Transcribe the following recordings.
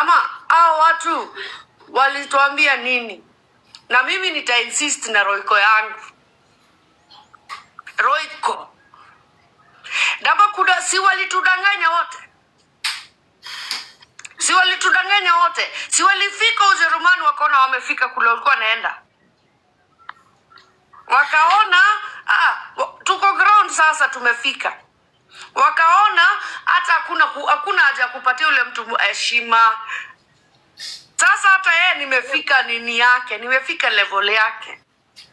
Dama, hao watu walituambia nini? Na mimi nita insist na Royco yangu. Royco. Dama kuda, si walitudanganya wote? Si walitudanganya wote? Si walifika Ujerumani wakaona wamefika kule walikuwa wanaenda? Wakaona, ah, tuko ground sasa tumefika. Wakaona hata hakuna haja ya kupatia yule mtu heshima. Sasa hata yeye nimefika nini yake, nimefika level yake.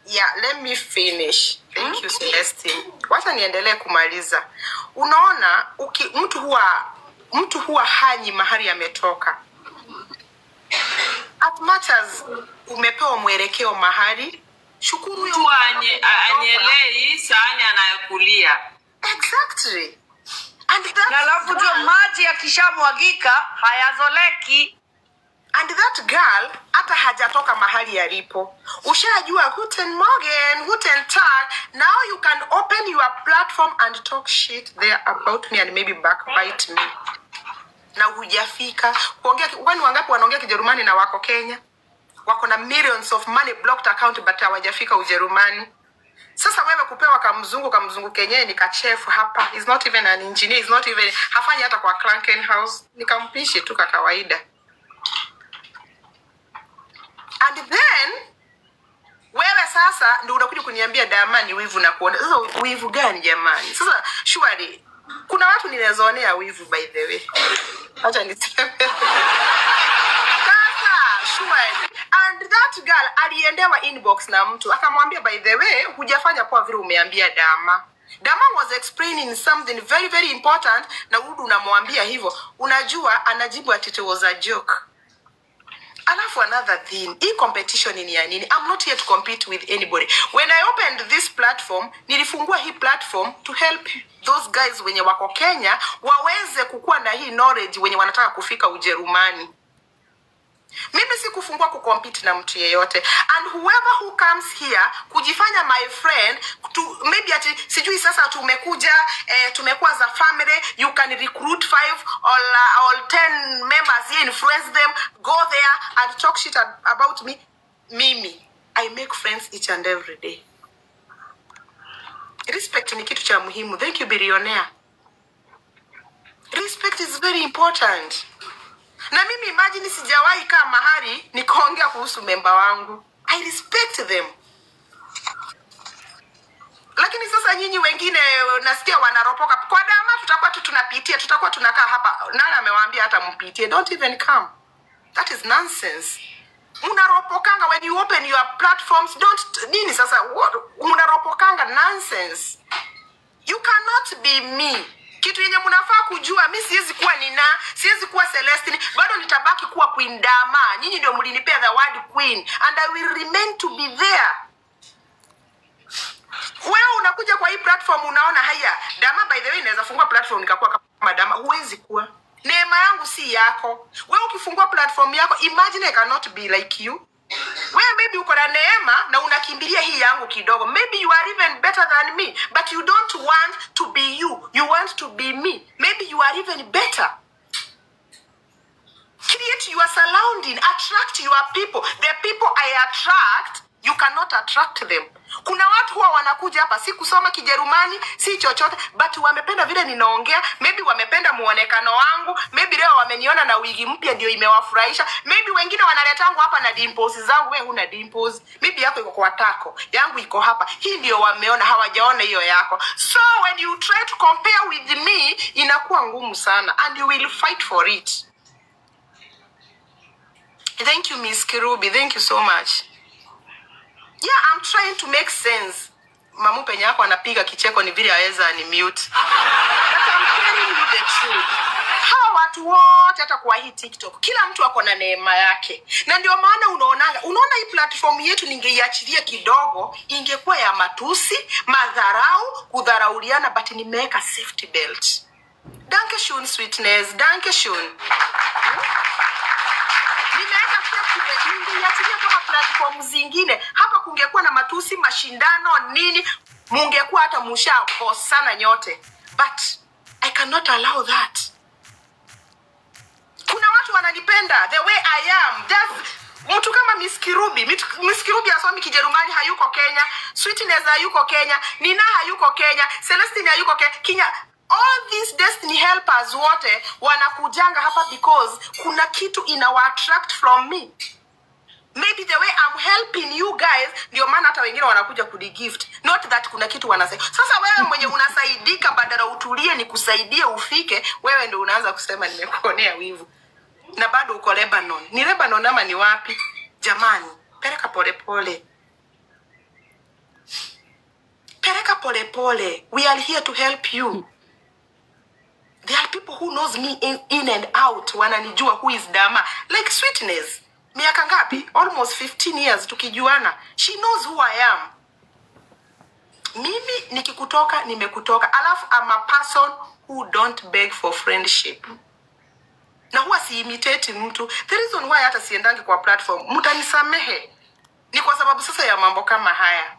Yeah, let me finish. Thank you, Celestine. Wacha niendelee kumaliza. Unaona, mtu huwa hanyi mahali ametoka. As much as umepewa mwelekeo mahali, shukuru huyo Mtu mtu anyelei sahani anayokulia. Exactly. And that Na alafu jua maji yakishamwagika hayazoleki. And that girl hata hajatoka mahali alipo. Ushajua guten Morgen, guten Tag. Now you can open your platform and talk shit there about me and maybe backbite me. Na hujafika kuongea. Kwani wangapi wanaongea Kijerumani na wako Kenya? Wako na millions of money, blocked account, but hawajafika Ujerumani. Sasa wewe kupewa kamzungu kenyewe ni kachefu hapa. Is not even an engineer, is not even, hafanyi hata kwa Krankenhaus. Ni kampishi tu ka kawaida. And then wewe sasa ndio unakuja kuniambia, "Dama, ni wivu na kuona." Sasa wivu gani, jamani? Sasa surely kuna watu ninazoonea wivu, by the way. Acha niseme. Sasa surely, and that girl aliendewa inbox na mtu akamwambia, "By the way, hujafanya poa vile umeambia Dama. Dama was explaining something very, very important na urudi unamwambia hivyo." Unajua anajibu ati it was a joke. Alafu another thing, hii competition ni ya nini? I'm not here to compete with anybody. When I opened this platform, nilifungua hii platform to help those guys wenye wako Kenya waweze kukuwa na hii knowledge, wenye wanataka kufika Ujerumani. Mimi sikufungua kucompete na mtu yeyote, and whoever who comes here kujifanya my friend to, maybe ati sijui sasa tumekuja, tumekuwa za family, you can recruit five or 10 members here, influence them, go there and talk shit about me. Mimi I make friends each and every day. Respect ni kitu cha muhimu. Thank you, billionaire. Respect is very important. Na mimi, imagine, sijawahi kaa mahali nikaongea kuhusu memba wangu. I respect them. Lakini sasa nyinyi wengine nasikia wanaropoka kwa Dama, "Tutakuwa tu tunapitia, tutakuwa tunakaa hapa." Nani amewaambia hata mpitie? Don't even come. That is nonsense. Mnaropokanga when you open your platforms. Don't nini sasa mnaropokanga nonsense. You cannot be me. Kitu yenye mnafaa kujua, mi siwezi kuwa Nina, siwezi kuwa Celestine, bado nitabaki kuwa Queen Dama. Nyinyi ndio mlinipea the word queen and I will remain to be there. Wewe unakuja kwa hii platform unaona, haya, Dama, by the way, inaweza fungua platform nikakuwa kama Dama. Huwezi kuwa. Neema yangu si yako. Wewe ukifungua platform yako, imagine, I cannot be like you. Wewe maybe uko na neema na unakimbilia hii yangu kidogo. Maybe you are even better than me, but you don't want to be you, you want to be me. Maybe you are even better. Create your surrounding, attract your people. The people I attract, you cannot attract them. Kuna watu huwa wanakuja hapa, si kusoma Kijerumani, si chochote, but wamependa vile ninaongea. Maybe wamependa muonekano wangu, maybe leo wameniona na wigi mpya ndio imewafurahisha. Maybe wengine wanaletangu hapa na dimples zangu. Wewe huna dimples, maybe yako iko kwa tako, yangu iko hapa. Hii ndio wameona, hawajaona hiyo yako. So when you try to compare with me, inakuwa ngumu sana and you will fight for it. Thank you, Miss Kirubi. Thank you so much. Yeah, I'm trying to make sense. Mamu penye yako anapiga kicheko ni vile aweza ni mute. But I'm telling you the truth. Hawa watu wote, hata kwa hii TikTok, kila mtu ako na neema yake, na ndio maana unaona hii platform yetu ningeiachilia kidogo, ingekuwa ya matusi, madharau, kudharauliana, but nimeweka safety belt. Danke schön, sweetness. Danke schön. Nimeweka safety belt. Ningeiachilia kama platform zingine, hapa kungekuwa na matusi, mashindano, nini, mungekuwa hata mushakosana nyote, but I cannot allow that. Kuna watu wanakuja Wananipenda the way I am. Just mtu kama Miss Kirubi, Miss Kirubi asomi Kijerumani, hayuko Kenya. Sweetness hayuko Kenya, Nina hayuko Kenya, Celestine hayuko Kenya. Kenya, all these destiny helpers wote wanakujanga hapa because kuna kitu inawa attract from me, maybe the way I'm helping you guys. Ndio maana hata wengine wanakuja kudigift, not that kuna kitu wanasema. Sasa wewe mwenye unasaidika, badala utulie nikusaidie ufike, wewe ndio unaanza kusema nimekuonea wivu na bado uko Lebanon. Ni Lebanon ama ni wapi? Jamani, peleka polepole, peleka polepole. We are here to help you. There are people who knows me in and out, wananijua who is Dama. Like Sweetness, miaka ngapi? Almost 15 years tukijuana. She knows who I am. Mimi nikikutoka, nimekutoka. Alafu I'm a person who don't beg for friendship na huwa siimitate mtu. The reason why hata siendangi kwa platform, mtanisamehe, ni kwa sababu sasa ya mambo kama haya.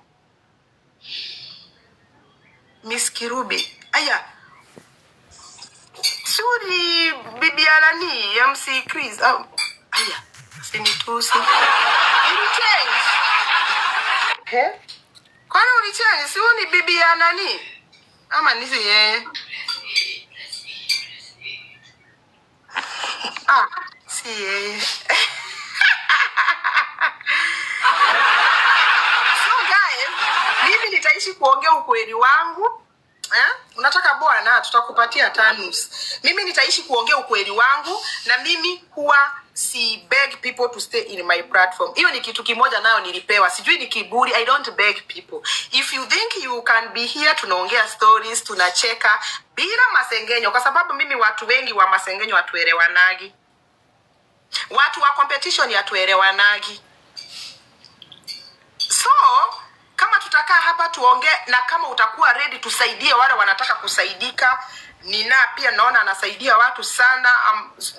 Miss Kirubi, aya, suri bibi ya nani, MC Chris. Oh, aya, sinitusi. Ulichange. He? Kwani ulichange? Si huyu ni bibi ya nani? Ama nisi yeye? Ah, si yeye. So guys, mimi nitaishi kuongea ukweli wangu. Eh? Unataka bwana, tutakupatia tanus. Mimi nitaishi kuongea ukweli wangu na mimi huwa si beg people to stay in my platform. Hiyo ni kitu kimoja nayo nilipewa. Sijui ni kiburi, I don't beg people. If you think you can be here, tunaongea stories, tunacheka bila masengenyo, kwa sababu mimi watu wengi wa masengenyo hatuelewanagi. Watu wa competition hatuelewanagi. So kama tutakaa hapa tuongee, na kama utakuwa ready tusaidie wale wanataka kusaidika. Nina pia naona anasaidia watu sana.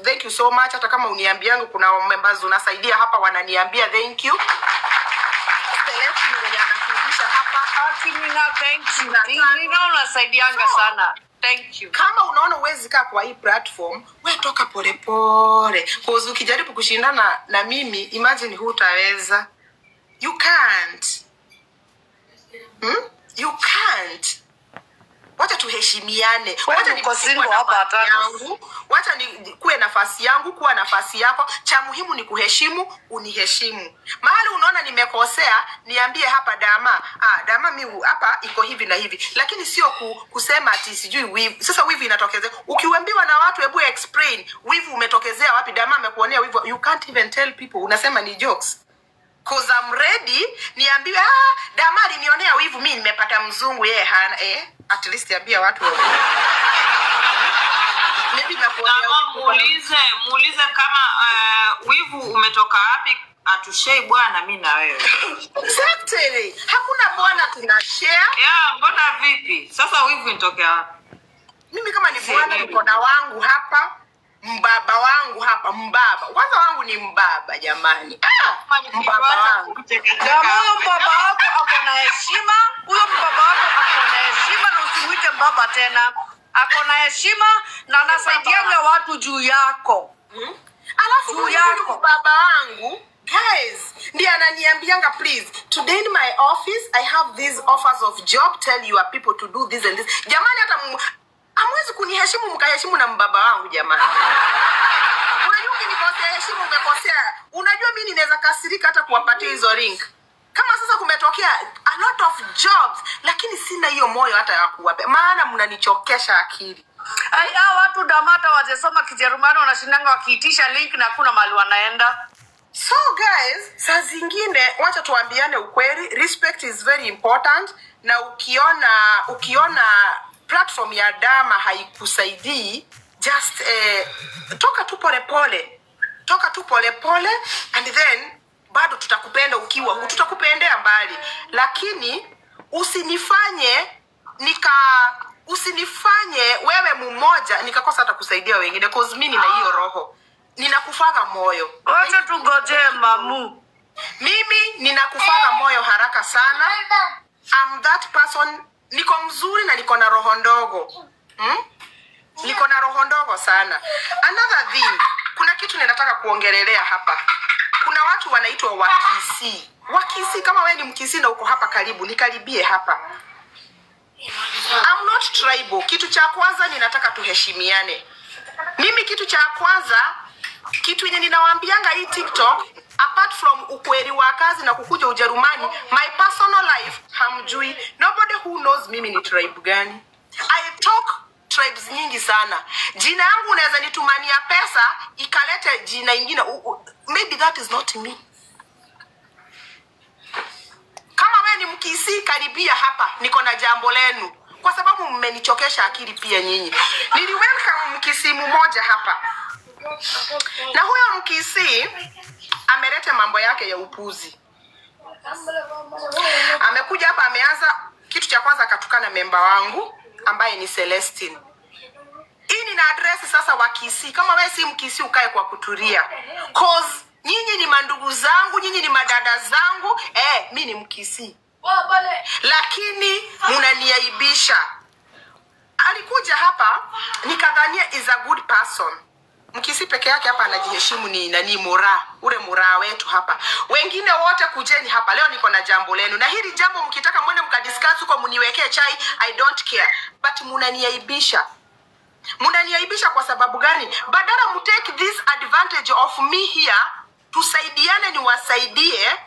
Thank you so much. Hata kama uniambiangu kuna members unasaidia hapa wananiambia thank you. Celestine mwenye anafundisha hapa. Ati Nina, thank you. Nina tano. Nina unasaidianga So, sana. Thank you. kama unaona uwezi kaa kwa hii platform, we toka polepole, cause ukijaribu kushindana na mimi, imagine hutaweza. You can't. Hmm? You can't. Wacha tuheshimiane. Wewe Wacha uko nikuwe single hapa nafasi watatu. yangu. Wacha nikuwe nafasi yangu, kuwa nafasi yako. Cha muhimu ni kuheshimu, uniheshimu. Mahali unaona nimekosea, niambie hapa Dama. Ah, Dama mi hapa iko hivi na hivi. Lakini sio kusema ati sijui wivu. Sasa wivu inatokezea. Ukiambiwa na watu hebu explain, wivu umetokezea wapi? Dama amekuonea wivu. You can't even tell people. Unasema ni jokes. 'Cause I'm ready niambiwe, ah, Dama alinionea wivu, mi nimepata mzungu yeye hana. At least ambia watu maybe nakuonea Dama, wivu. muulize kama wivu umetoka wapi. Atushei bwana, mi na wewe. Exactly. Hakuna bwana tuna share. Ya, mbona vipi? Sasa wivu inatokea wapi? Mimi kama ni bwana niko na wangu hapa, mbaba wangu hapa, mbaba. Kwanza wangu ni mbaba jamani. Ah, mbaba wangu. Dama, huyo mbaba wako ako na heshima. Huyo mbaba wako ako na heshima na usimuite mbaba tena. Ako na heshima na anasaidianga watu juu yako. Alafu Juu huyu yako. baba wangu guys ndiye ananiambianga, please, today in my office I have these offers of job, tell your people to do this and this. Jamani, hata hamwezi kuniheshimu mkaheshimu na mbaba wangu jamani. Unajua ukinikosea heshima umekosea. Unajua mimi ninaweza kasirika hata kuwapatia hizo link. Kama sasa kumetokea a lot of jobs, lakini sina hiyo moyo hata ya kuwapea, maana mnanichokesha akili. Ai, hao watu damata wajasoma Kijerumani wanashindanga wakiitisha link na hakuna mahali wanaenda. So guys, saa zingine wacha tuambiane ukweli, respect is very important. Na ukiona platform ya Dama haikusaidii, just toka tu polepole, toka tu polepole, and then bado tutakupenda ukiwa huku, tutakupendea mbali, lakini usinifanye wewe mmoja nikakosa hata kusaidia wengine, 'cause mi nina hiyo roho, ninakufaga moyo. Wacha tungojee mamu. Mimi ninakufaga moyo haraka sana. I'm that person. Niko mzuri na niko na roho ndogo. Niko na roho ndogo sana. Another thing, Kuna kitu ninataka kuongelelea hapa. Kuna watu wanaitwa Wakisii. Wakisii, kama wewe ni Mkisii na uko hapa karibu, nikaribie hapa. I'm not tribal. Kitu cha kwanza, ninataka tuheshimiane. Mimi kitu cha kwanza, kitu yenye ninawaambianga hii TikTok, apart from ukweli wa kazi na kukuja Ujerumani, my personal life hamjui. Nobody who knows mimi ni tribe gani. I talk tribes nyingi sana. Jina yangu unaweza nitumania pesa ikalete jina ingine. Maybe that is not me. Kama we ni Mkisii, karibia hapa, niko na jambo lenu, kwa sababu mmenichokesha akili pia nyinyi. Niliwelcome Mkisii mmoja hapa, na huyo Mkisii ameleta mambo yake ya upuzi. Amekuja hapa, ameanza, kitu cha kwanza akatukana memba wangu ambaye ni Celestine. Hii nina address sasa Wakisii. Kama wewe si Mkisii, ukae kwa kutulia, 'cause nyinyi ni mandugu zangu, nyinyi ni madada zangu. Mi ni Mkisii, lakini munaniaibisha. Alikuja hapa nikadhania is a good person. Mkisii peke yake hapa anajiheshimu ni nani? Mura ule Mura wetu hapa. Wengine wote kujeni hapa leo, niko na jambo lenu, na hili jambo mkitaka mwende mkadiscuss huko, mniwekee chai, I don't care, but munaniaibisha. Mnaniaibisha kwa sababu gani? Badala mtake this advantage of me here, tusaidiane, niwasaidie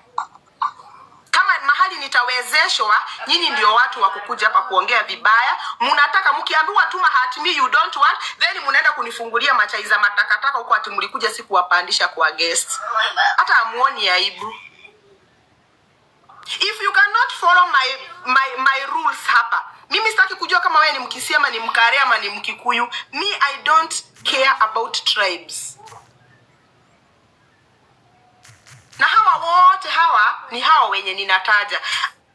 kama mahali nitawezeshwa. Nyinyi ndio watu wa kukuja hapa kuongea vibaya. Mnataka mkiambiwa tuma heart me, you don't want, then mnaenda kunifungulia machai za matakataka huko ati mlikuja sikuwapandisha kwa guest. Hata hamuoni aibu. If you cannot follow my rules hapa, mimi sitaki kujua kama wewe ni Mkisii ama ni Mkare ama ni Mkikuyu. Me, I don't care about tribes. Na hawa wote, hawa ni hawa wenye ninataja.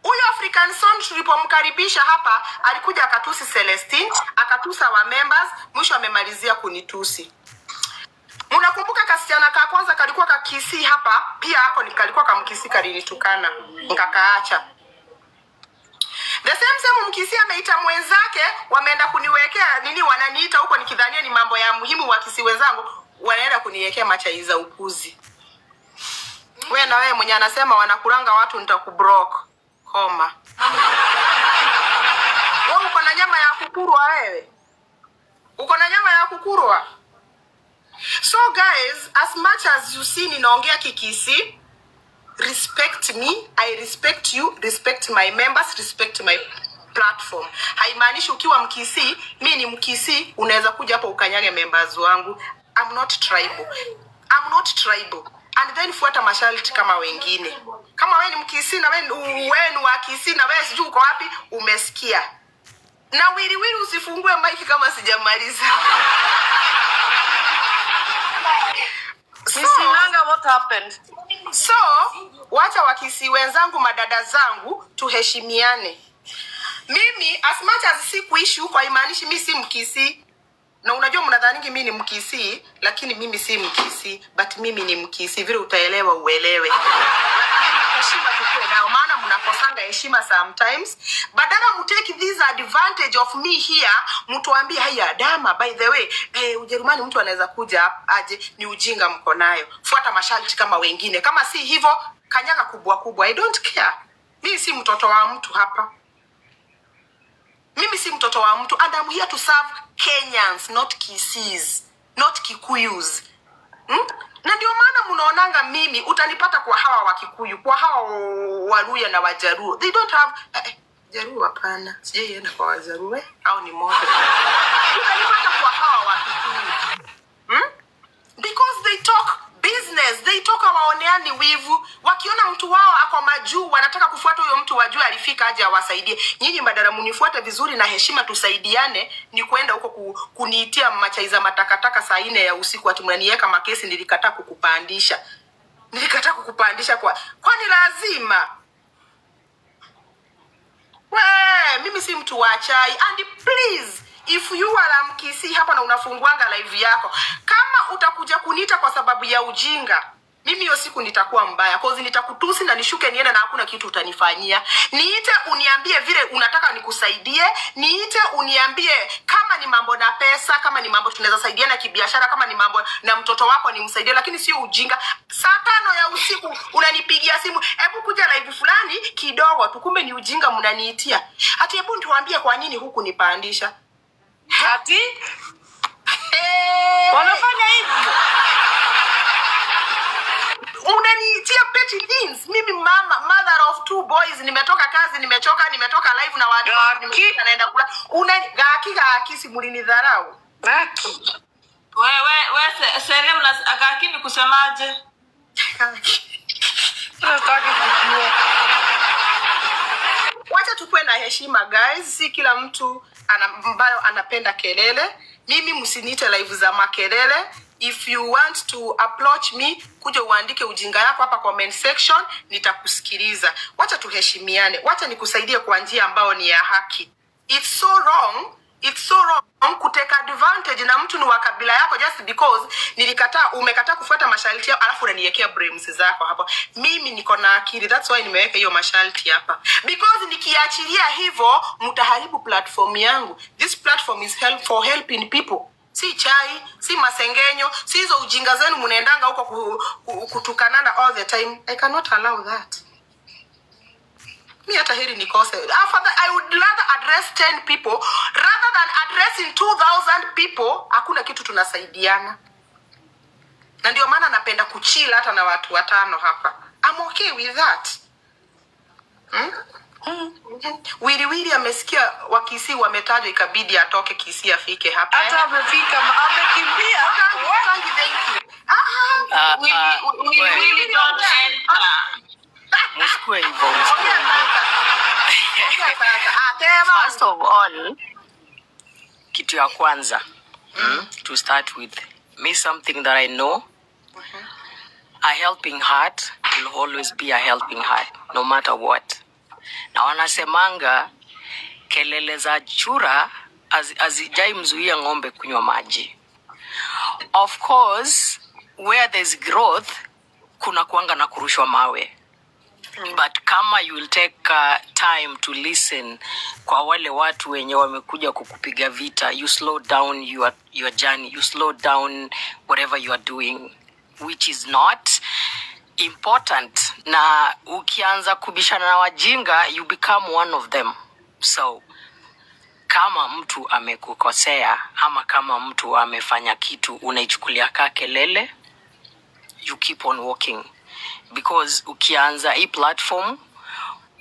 Huyo African Son tulipomkaribisha hapa, alikuja akatusi Celestine, akatusa wa members, mwisho amemalizia kunitusi. Mnakumbuka kasichana ka kwanza kalikuwa kakisii hapa pia, ako ni kalikuwa kamkisii, kalinitukana nkakaacha. The same same Mkisii ameita mwenzake, wameenda kuniwekea nini, wananiita huko nikidhania ni mambo ya muhimu. Wakisii wenzangu wanaenda kuniwekea machai za upuzi. We na wewe mwenye anasema wanakulanga watu, nitakublock. Koma. Wewe uko na nyama ya kukurwa wewe? Uko na nyama ya kukurwa? So guys, as much as you see ninaongea Kikisii, respect me, I respect you, respect my members, respect my platform. Haimaanishi ukiwa Mkisii, mi ni Mkisii, unaweza kuja hapa ukanyage members wangu. I'm not tribal. I'm not tribal. And then fuata masharti kama wengine. Kama wewe ni Mkisii na wewe ni wa Kisii na wewe sijui uko wapi, umesikia. Na wiliwili, usifungue mic kama sijamaliza. So, Misinanga, what happened? So wacha Wakisii wenzangu, madada zangu, tuheshimiane. Mimi as much as si kuishi huko haimaanishi mi si Mkisii. Na unajua mnadhaningi mi ni Mkisii, lakini mimi si Mkisii, but mimi ni Mkisii. Vile utaelewa uelewe. Heshima tukue nayo, maana mnakosanga heshima sometimes. Badala mtake this advantage of me here, mtuambie, "Haya Dama, by the way, Ujerumani mtu anaweza kuja aje." Ni ujinga mko nayo. Fuata masharti kama wengine. Kama si hivyo, kanyaga kubwa kubwa. I don't care. Mimi si mtoto wa mtu hapa. Mimi si mtoto wa mtu and I'm here to serve Kenyans, not Kisiis, not Kikuyus. Na ndio maana mnaonanga mimi utanipata kwa hawa wa Kikuyu, kwa hawa Waluya na Wajaruo. They don't have Jaruo hapana. Sijaienda kwa Wajaruo au ni moto. Utanipata kwa hawa wa Kikuyu. Because they talk business, they talk, hawaoneani wivu. Wakiona mtu wao ako majuu, wanataka kufuata huyo mtu wajue alifika aje awasaidie. Nyinyi badala munifuate vizuri na heshima tusaidiane, ni kwenda huko kuniitia machai za matakataka saa 4 ya usiku ati mnaniweka makesi, nilikataa kukupandisha. Nilikataa kukupandisha kwani lazima? We, mimi si mtu wa chai. And please, if you are Mkisii hapa na unafunguanga live yako, kama utakuja kuniita kwa sababu ya ujinga, Mimi hiyo siku nitakuwa mbaya, 'cause nitakutusi na nishuke niende na hakuna kitu utanifanyia. Niite uniambie vile unataka nikusaidie, niite uniambie kama ni mambo na pesa, kama ni mambo tunaweza saidiana kibiashara, kama ni mambo na mtoto wako nimsaidie, lakini sio ujinga. Saa 5 ya usiku unanipigia simu, "Hebu kuja live fulani kidogo tu," kumbe ni ujinga mnaniitia. Hata hebu nituambie kwa nini huku nipandisha. Ati Hey! Wanafanya hivyo. Unaniitia petty things. Mimi mama, mother of two boys, nimetoka kazi, nimechoka, nimetoka live na watu, Gaki. Nimetoka naenda kula. Una gaki gaki, si mlinidharau. Gaki. We Sele, una akakini kusemaje? Gaki. Sitaki kujua. Wacha tukuwe na heshima, guys. Si kila mtu ambayo anapenda kelele. Mimi msiniite live za makelele. If you want to approach me, kuja uandike ujinga yako hapa comment section, nitakusikiliza. Wacha tuheshimiane, wacha nikusaidie kwa njia ambayo ni ya haki. It's so wrong, it's so wrong kutake advantage na mtu ni wa kabila yako just because nilikataa, umekataa kufuata masharti yao, alafu unaniwekea blames zako hapo. Mimi niko na akili, that's why nimeweka hiyo masharti hapa, because nikiachilia hivyo mtaharibu platform yangu. This platform is help for helping people, si chai, si masengenyo, si hizo ujinga zenu mnaendanga huko kutukanana all the time. I cannot allow that. Mi hata heri nikose. Afadhali, I would rather address 10 people rather than addressing 2000 people. Hakuna kitu tunasaidiana, na ndio maana napenda kuchill hata na watu watano hapa. I'm okay with that. Wiliwili amesikia Wakisii wametajwa, ikabidi atoke Kisii afike hapa. Hata amefika, amekimbia. Tangi, thank you. Ah, ah. Ah, Willy, ah, Willy, we, Willy, don't enter. Msikue hivyo, msikue Ongea hivyo. sasa. Ongea sasa. Ah, tema. First of all, kitu ya kwanza, to start with, me, something that I know, a helping heart will always be a helping heart, no matter what. Na wanasemanga kelele za chura hazijai mzuia ng'ombe kunywa maji. Of course, where there's growth, kuna kuanga na kurushwa mawe. But kama you will take time to listen kwa wale watu wenye wamekuja kukupiga vita, you slow down your journey, you slow down whatever you are doing, which is not important. Na ukianza kubishana na wajinga, you become one of them. So kama mtu amekukosea ama kama mtu amefanya kitu unaichukulia kaa kelele, you keep on walking, because ukianza hii platform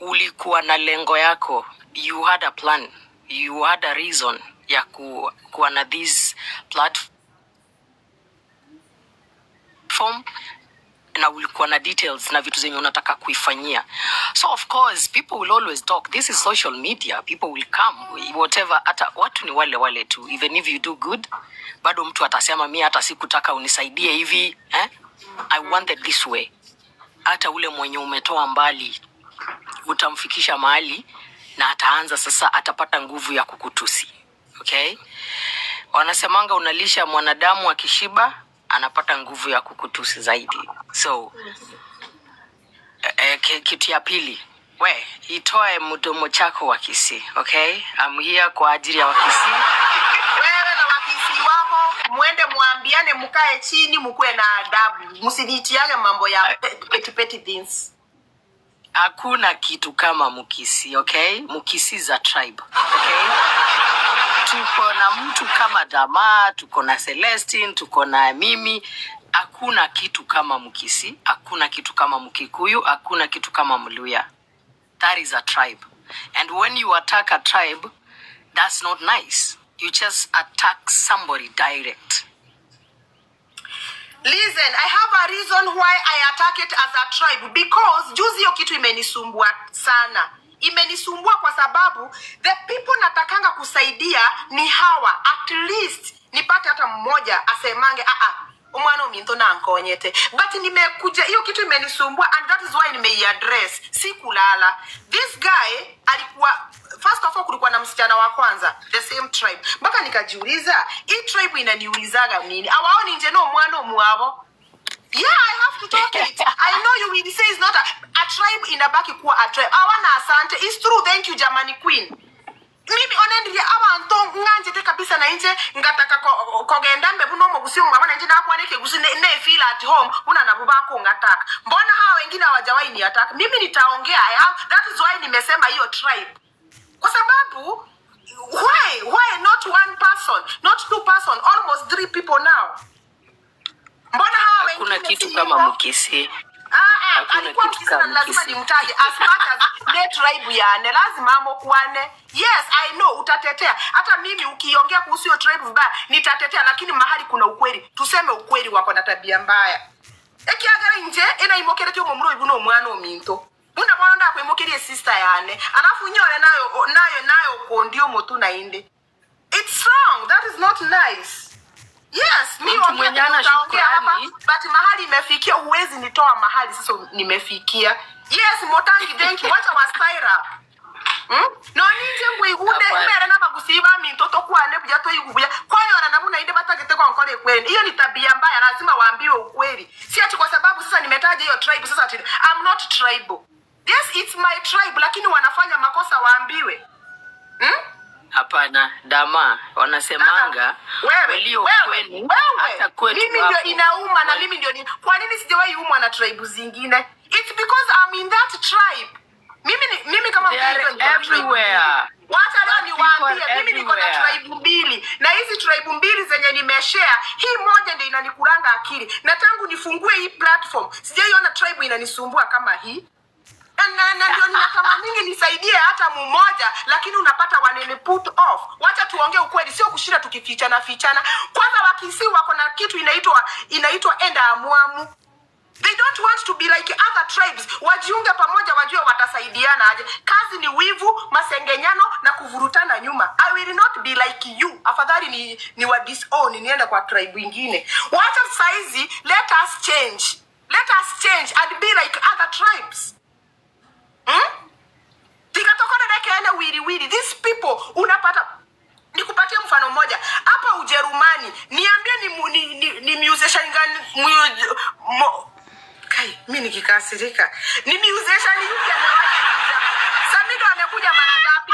ulikuwa na lengo yako. You had a plan, you had a reason ya kuwa na this platform, na ulikuwa na details na vitu zenye unataka kuifanyia. So of course people will always talk. This is social media, people will come, whatever. Hata watu ni wale wale tu. Even if you do good, bado mtu atasema, "Mi hata sikutaka unisaidie hivi, eh? I wanted this way." Hata ule mwenye umetoa mbali utamfikisha mahali na ataanza sasa, atapata nguvu ya kukutusi. Okay, wanasemanga unalisha mwanadamu, akishiba anapata nguvu ya kukutusi zaidi. So kitu ya pili, we itoe mdomo chako Wakisii. Okay, I'm here kwa ajili ya Wakisii. Wewe na Wakisii wako mwende mwambiane, mkae chini, mkuwe na adabu, msiniitiage mambo ya petty petty things. Hakuna kitu kama Mkisii, okay? Mkisii is a tribe, okay? Tuko na mtu kama Dama, tuko na Celestine, tuko na mimi. Hakuna kitu kama Mkisii, hakuna kitu kama Mkikuyu, hakuna kitu kama Mluya. That is a tribe. And when you attack a tribe, that's not nice. You just attack somebody direct. Listen, I have a reason why I attack it as a tribe, because juzi hiyo kitu imenisumbua sana. Imenisumbua kwa sababu the people natakanga kusaidia ni hawa. At least nipate hata mmoja asemange, "Ah ah, omwana ominto na nkonyete." But nimekuja, hiyo kitu imenisumbua and that is why nimeiaddress. Si kulala. This guy alikuwa, first of all, kulikuwa na msichana wa kwanza, the same tribe, mpaka nikajiuliza, hii tribe inaniulizaga nini? Awaoni nje no mwana omwabo? Yeah, I have to talk will say is not a tribe inabaki kuwa a tribe. Hawana asante. It's true. Thank you, Germany Queen. Mimi onendirie abanto ng'anjete kabisa na inche ngataka kogenda mbe buno omogusi omwabo na inche nakwana ekegusi ne feel at home buna nabo bakungataka. Mbona hawa wengine hawajawahi ni attack? Mimi nitaongea. I have, that is why nimesema hiyo tribe, kwa sababu why not one person, not two person, almost three people now? Mbona hawa Hakuna wengine kitu si kama hivyo? Mkisii. Ah, ah, Hakuna alikuwa kitu Mkisii na kama lazima Mkisii. Nimtaje as much as ne tribe yane lazima amokwane. Yes, I know utatetea. Hata mimi ukiongea kuhusu hiyo tribe vibaya nitatetea, lakini mahali kuna ukweli tuseme ukweli, wako na tabia mbaya. Ekiagera inje enaimokeretie omomura oyu buna omwana ominto buna bono ndakwimokerie sister yane alafu nyore nayo nayo nayo kundi omotu nainde. It's wrong. That is not nice. Yes, mi Mtu ongea mwenye hana utaongea hapa, shukrani. But mahali imefikia huwezi nitoa mahali sasa nimefikia. Yes, Motangi, thank you. Wacha wa style up. No ninje ngwigude Hapana. mbere n'abagusiba minto tokwane buya toigubuya kwanyora nabo nainde batagete kwa nkole kweli. Hiyo ni tabia mbaya, lazima waambiwe ukweli. Si ati kwa sababu sasa nimetaja hiyo tribe sasa ati I'm not tribal. Yes, it's my tribe, lakini wanafanya makosa waambiwe. Hapana, dama wanasemanga Wewe, walio wewe, kwenu wewe, hata kwetu mimi ndio hapo. inauma na mimi ndio ni, kwa nini sijawahi umwa na tribe zingine? It's because I'm in that tribe. Mimi kama They are Mkristo niko na tribe everywhere. mbili. Wacha leo Bad people are niwaambie, mimi niko na everywhere. tribe mbili, na hizi tribe mbili zenye nimeshare, hii moja ndio inanikuranga akili, na tangu nifungue hii platform sijaiona tribe inanisumbua kama hii. Na ndio ninatamaningi nisaidie hata mmoja, lakini unapata wanani put off. Wacha tuongee ukweli, sio kushinda tukifichana fichana. Kwanza Wakisii wako na kitu inaitwa enda amwamu. They don't want to be like other tribes. Wajiunge pamoja, wajue watasaidiana aje. Kazi ni wivu, masengenyano na kuvurutana nyuma. I will not be like you. Afadhali ni wa disown niende kwa tribe ingine. Wacha saizi, let us change. Let us change and be like other tribes. Hmm? Tikatokana nekeene wili wili. These people unapata, nikupatie mfano mmoja hapa Ujerumani, niambie ni, ni musician gani kai mi nikikasirika, ni musician yupi amewahi kuja? Samido amekuja mara ngapi?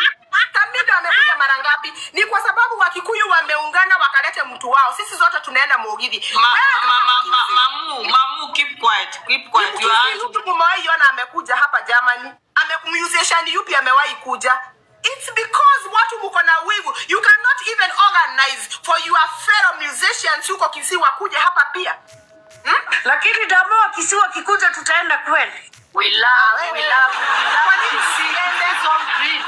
Samido amekuja mara ngapi? Ni kwa sababu Wakikuyu wameungana wakalete mtu wao. Sisi zote tunaenda Mugithi. Ma, Wewe ma, kama ma, ma, Mkisii, mamu, mamu, keep quiet, keep quiet. You are Mkisii yupi mumewahi ona amekuja hapa Germany? Ame musician yupi amewahi kuja? It's because watu mko na wivu. You cannot even organize for your fellow musicians huko Kisii wakuje hapa pia. Lakini damo Wakisii wakikuja tutaenda kweli? We love, we love, we love Kwa nini Kisii. usiende? It's all green.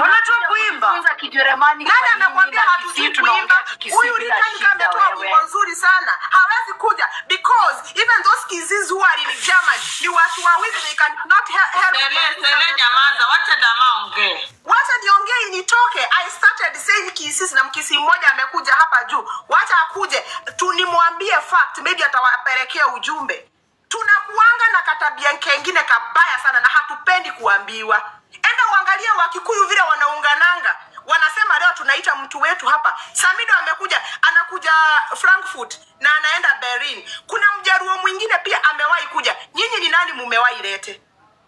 Wanajua Tunakuja kuimba. kujifunza Kijerumani Nani kwa nini amekwambia na hatujui Kisii tunaongea kuimba? Kikisii Huyu bila Ritan shida ametoa wewe. wimbo nzuri sana. Hawezi kuja because even those Kisiis who are in Germany ni watu wawili, they cannot help. Sele, Sele, nyamaza, wacha dama ongee. Wacha niongee nitoke. I started saying Kisii na Mkisii mmoja amekuja hapa juu. Wacha akuje tu nimwambie fact, maybe atawapelekea ujumbe. Tunakuanga na katabia kengine kabaya sana na hatupendi kuambiwa. Enda uangalie Wakikuyu vile wanaungananga, wanasema leo tunaita mtu wetu hapa. Samido amekuja, anakuja Frankfurt na anaenda Berlin. Kuna Mjaruo mwingine pia amewahi kuja. Nyinyi ni nani mumewahi lete?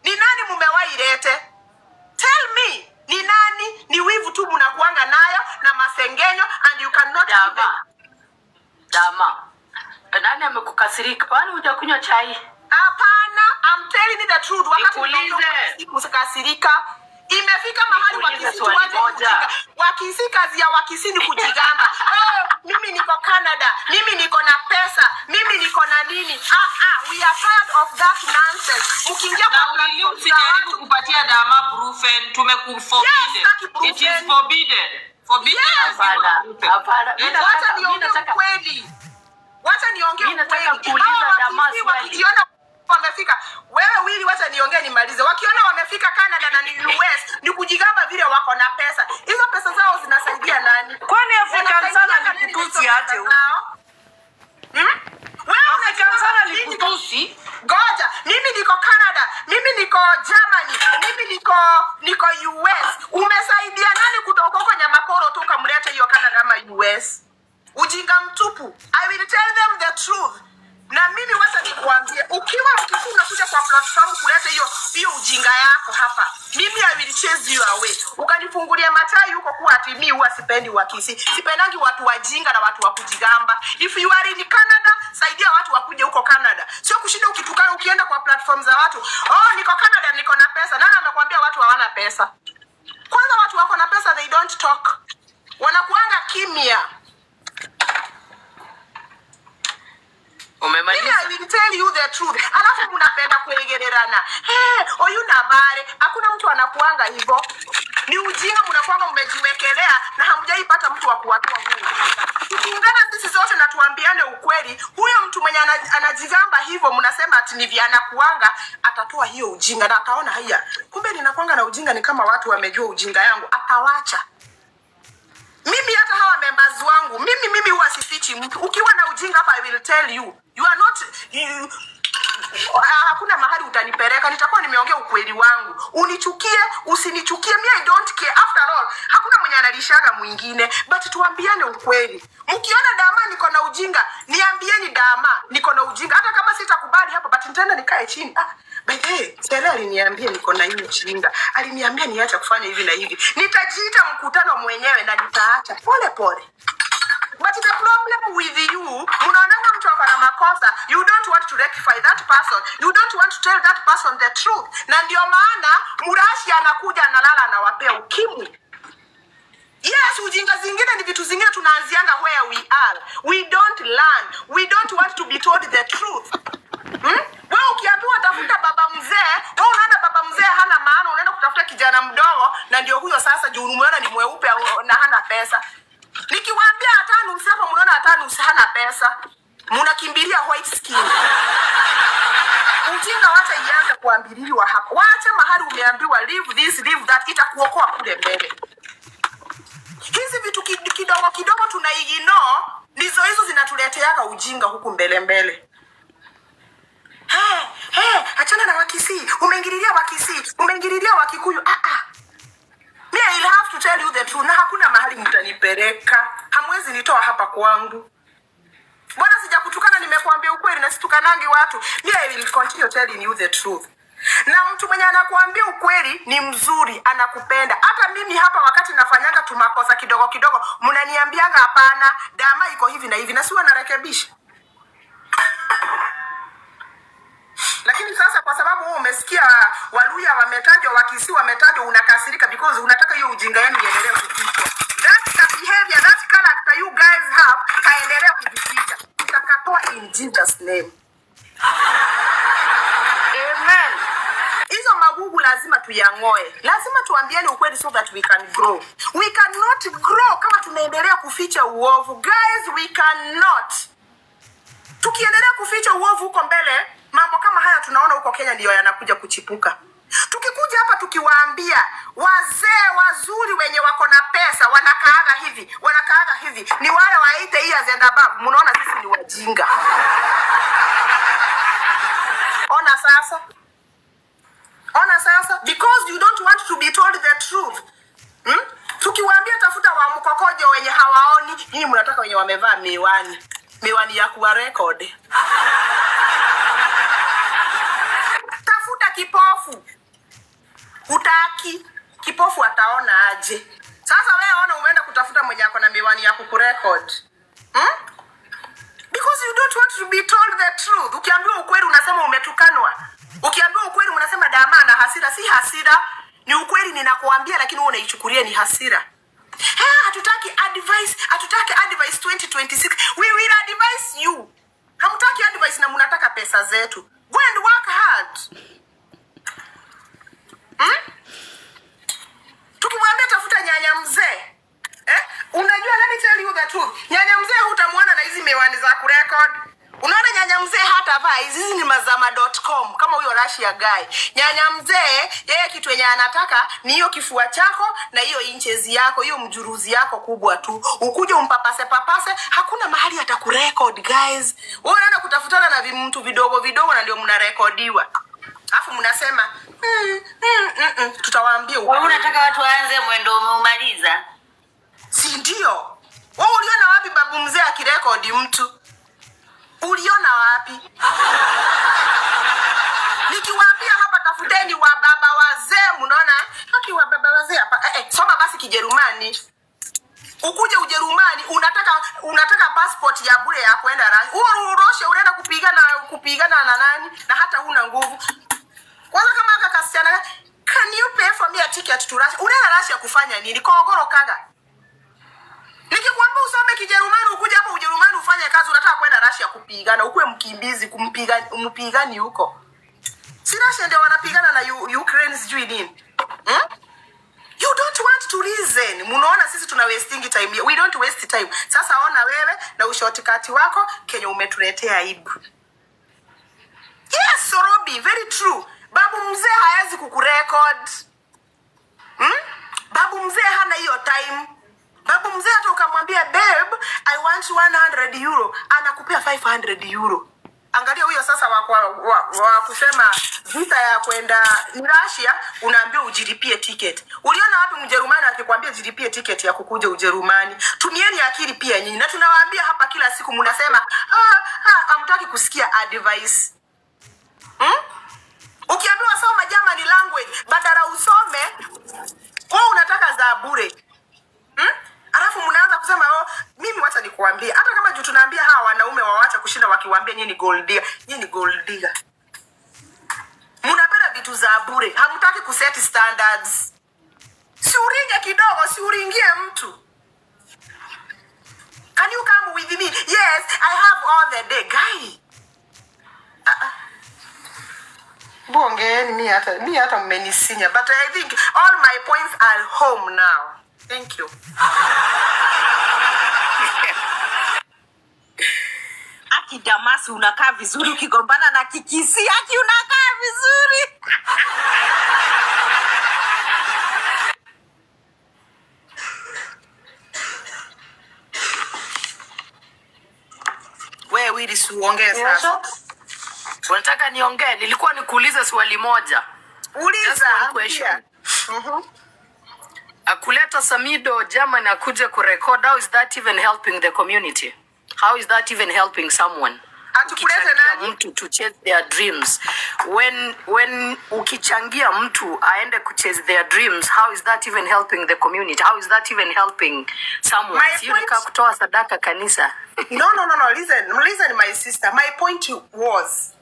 Ni nani mumewahi lete? Tell me, ni nani? Ni wivu tu mnakuanga nayo na masengenyo and you cannot even Dama. Dama. Nani amekukasirika? Kwani hujakunywa chai? Hapana, I'm telling you the truth. Wakati Nikuulize. ninaongea sikukasirika. Imefika mahali Nikuulize Wakisii swali tuache moja. kujika. Wakisii, kazi ya Wakisii ni kujigamba. "Oh, mimi niko Canada, mimi niko na pesa, mimi niko na nini." Ah, ah, we are tired of that nonsense. Mkiingia Na kwa Willy platform za usijaribu watu kupatia dama brufen, tumekuforbidden. Yes, sitaki It is brufen. forbidden. Forbidden Yes. to give Hapana, brufen. hapana. Mimi Wacha nataka, mimi niongee nataka ukweli. Wacha niongee Mimi nataka ukweli. kuuliza Hawa Dama Wakisii swali. wakijiona wamefika, wewe Willy, wacha niongee nimalize. Wakiona wamefika Canada na ni US, ni kujigamba vile wako na pesa. Hizo pesa zao zinasaidia nani? Kwani African sana Wanasaidia nani na hizo alikutusi pesa aje huyu? zao? Hmm? Wewe African unajiona sana mimi alikutusi. Ngoja, mimi niko Canada, mimi niko Germany, mimi niko US. Umesaidia nani kutoka huko Nyamakoro tu ukamleta hiyo Canada ama US? Ujinga mtupu. I will tell them the truth. Na mimi wacha nikuambie, ukiwa Mkisii unakuja kwa kwa platform kuleta hiyo hiyo ujinga yako hapa, mimi I will chase you away. Ukanifungulia matai huko kuwa ati mimi huwa sipendi Wakisii, sipendangi watu wajinga na watu wa kujigamba. If you are in Canada, saidia watu wakuje huko Canada, sio kushinda ukitukana ukienda kwa platform za watu. Oh, niko Canada, niko na pesa. Nani amekwambia watu hawana pesa? Kwanza watu wako na pesa, they don't talk, wanakuanga kimya. Umemaliza? Mimi I will tell you the truth. Alafu mnapenda kuegererana. Hey, oyu na bare. Hakuna mtu anakuanga hivyo. Ni ujinga mnakuanga mmejiwekelea na hamjaipata mtu wa kuwatoa huu ujinga. Tukiungana sisi zote na tuambiane ukweli, huyo mtu mwenye anajigamba hivyo mnasema ati ni vya anakuanga, atatoa hiyo ujinga na ataona haya. Kumbe ninakuanga na ujinga, ni kama watu wamejua ujinga yangu, atawacha. Mimi hata hawa members wangu, mimi huwa sifichi mtu. Ukiwa na ujinga hapa, I will tell you. You are not you, hakuna mahali utanipeleka, nitakuwa nimeongea ukweli wangu. Unichukie, usinichukie, me I don't care. After all, hakuna mwenye analishaga mwingine, but tuambiane ukweli. Mkiona Dama niko na ujinga, niambieni Dama niko na ujinga, hata kama sitakubali hapa, but nitaenda nikae chini. Ah, by the way, Stella aliniambia niko na hii ujinga, aliniambia niache kufanya hivi na hivi. Nitajiita mkutano mwenyewe na nitaacha pole pole. But the problem with you, mnaonanga mtu ako na makosa, you don't want to rectify that person, you don't want to tell that person the truth. Na ndio maana Murashi anakuja analala anawapea ukimwi. Yes, ujinga zingine ni vitu zingine tunaanzianga where we are. We don't learn. We don't want to be told the truth. Hmm? Wewe ukiambiwa tafuta baba mzee, wewe unaona baba mzee hana maana, unaenda kutafuta kijana mdogo na ndio huyo sasa juu umeona ni mweupe na hana pesa. Nikiwaambia Atanus hapa mnaona Atanus hana pesa. Mnakimbilia white skin. Ujinga wacha ianze kuambiliwa hapa. Wacha mahali umeambiwa leave this, leave that, itakuokoa kule mbele. Hizi vitu kidogo kidogo tunaignore, ndizo hizo zinatuleteaga ujinga huku mbele mbele. He, he, achana na Wakisii, umeingililia Wakisii, umeingililia Wakikuyu. Ah, ah. Me, I'll have to tell you the truth. Na hakuna mahali mtanipeleka, hamwezi nitoa hapa kwangu. Bwana, sijakutukana, nimekuambia ukweli na situkanangi watu. Me, I will continue telling you the truth. Na mtu mwenye anakuambia ukweli ni mzuri, anakupenda. Hata mimi hapa wakati nafanyanga tumakosa kidogo kidogo, mnaniambianga hapana, Dama iko hivi na hivi, na si wanarekebisha. Lakini sasa kwa sababu wewe umesikia Waluya wametajwa, Wakisii wametajwa, unakasirika because unataka hiyo ujinga yenu iendelee kufichwa. That behavior, that character you guys have, kaendelee kujificha. Tutakatoa in Jesus name. Amen. Hizo magugu lazima tuyang'oe, lazima tuambiane ukweli so that we can grow. We cannot grow kama tunaendelea kuficha uovu. Guys, we cannot. Tukiendelea kuficha uovu huko mbele, mambo kama haya tunaona huko Kenya ndiyo yanakuja kuchipuka. Tukikuja hapa tukiwaambia wazee wazuri wenye wako na pesa wanakaaga hivi, wanakaaga hivi, ni wale wa 80 years and above, mnaona sisi ni wajinga. Ona sasa, ona sasa, because you don't want to be told the truth. Hmm? Tukiwaambia tafuta wa mkokojo wenye hawaoni, nyinyi mnataka wenye wamevaa miwani, miwani ya kuwa record. Tafuta kipofu, utaki kipofu ataona aje? Sasa wewe ona, umeenda kutafuta mwenye ako na miwani ya kukurecord. Hmm? Because you don't want to be told the truth. Ukiambiwa ukweli unasema umetukanwa. Ukiambiwa ukweli unasema Dama na hasira. Si hasira, ni ukweli ninakuambia, lakini wewe unaichukulia ni hasira. Ha, hatutaki advice, hatutaki advice 2026. We will advise you. Hamtaki advice na mnataka pesa zetu. Go and work hard. Hmm? Tukimwambia tafuta nyanya mzee. Unajua, let me tell you the truth. Nyanya mzee hutamuona na hizi miwani za kurecord. Unaona nyanya mzee hata vaa hizi, hizi ni mazama.com kama huyo Russia guy. Nyanya mzee yeye kitu yenye anataka ni hiyo kifua chako na hiyo inches yako, hiyo mjuruzi yako kubwa tu. Ukuje umpapase papase, hakuna mahali atakurecord guys. Wewe unaenda kutafutana na mtu vidogo vidogo na ndio mnarekodiwa. Alafu mnasema Tutawaambia Wewe ukweli. unataka watu waanze mwendo umeumaliza. Si ndio? Wewe uliona wapi babu mzee akirekodi mtu? Uliona wapi? Mnaona haki wa baba wazee hapa. Eh, eh, soma basi Kijerumani ukuje Ujerumani. Unataka passport ya bure ya kwenda Russia. Huo uroshe unaenda kupigana na nani na hata huna nguvu? Kwanza kama aka kasichana, "Can you pay for me a ticket to Russia?" Unaenda Russia kufanya nini? Kogoro kaga. Nikikwambia usome Kijerumani ukuje hapa Ujerumani ufanye kazi, unataka kwenda Russia kupigana, ukuwe mkimbizi kumpiga mpigani huko. Si Russia ndio wanapigana na Ukraine sijui nini? Hmm? You don't want to reason. Munaona sisi tuna wasting time. We don't waste time. Sasa ona wewe na ushortcut wako Kenya umetuletea aibu. Yes, Sorobi, very true. Babu mzee haezi kukurecord. Hmm? Babu mzee hana hiyo time. Babu mzee hata ukamwambia, "Babe, I want €100," anakupea €500. Angalia huyo sasa wa kusema visa ya kwenda ni Russia, unaambiwa ujilipie ticket. Uliona wapi Mjerumani akikwambia jilipie ticket ya kukuja Ujerumani? Tumieni akili pia nyinyi, na tunawaambia hapa kila siku, mnasema ah, ah, hamtaki kusikia advice. Hmm? Ukiambiwa soma German language, badala usome, wewe unataka za bure. Hmm? Alafu mnaanza kusema, "Oh, mimi wacha nikuambie." Hata kama juu tunaambia hawa wanaume wawacha kushinda wakiwaambia nyinyi ni gold digger, nyinyi ni gold digger. Mnapenda vitu za bure, hamtaki kuset standards. Si uringe kidogo, si uringie mtu. "Can you come with me?" "Yes, I have all the day." Guy. Ah, ah. Bongeeni, mi hata mmenisinya, but I think all my points are home now. Thank you. Aki Damasi, unakaa vizuri ukigombana na Kikisi. Aki, unakaa vizuri. We Willis, uongee sasa. Unataka niongee? Nilikuwa nikuulize swali moja. Just Uliza. One question. Akuleta Samido Germany akuje kurecord, how is that even helping the community? How is that even helping someone? Atukulete Ukichangia nani? Mtu to chase their dreams. When ukichangia mtu aende kuchase their dreams, how is that even helping the community? How is that even helping someone? My Sio ni kama kutoa sadaka kanisa. No. Listen, listen, my sister. My point was,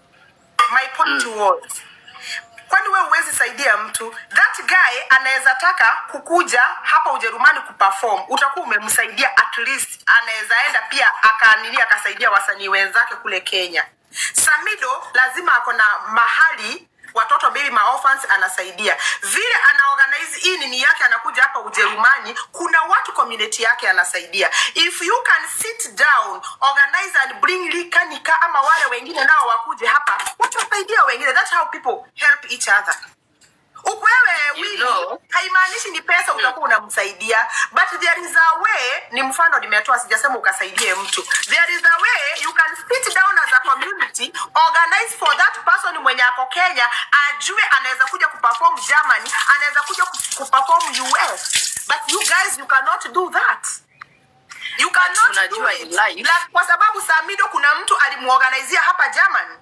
kwani we huwezi saidia mtu? That guy anaweza taka kukuja hapa Ujerumani kuperform, utakuwa umemsaidia. At least anaweza enda pia akanini akasaidia wasanii wenzake kule Kenya. Samido lazima ako na mahali watoto, maybe maorphans anasaidia. Vile ana organize hii nini yake, anakuja hapa Ujerumani, kuna watu community yake anasaidia. If you can sit down, organize and bring Likanika ama wale wengine nao wakuje hapa, watasaidia wengine. That's how people help each other. Ukwewe You Willy, haimaanishi ni pesa utakuwa unamsaidia, but there is a way. Ni mfano nimetoa, sijasema ukasaidie mtu. There is a way you can sit down as a community, organize for that person mwenye ako Kenya, ajue anaweza kuja kuperform Germany, anaweza kuja kuperform US. But you guys, you cannot do that. You cannot do Unajua it. In life, Like, kwa sababu Samido kuna mtu alimuorganizia hapa Germany.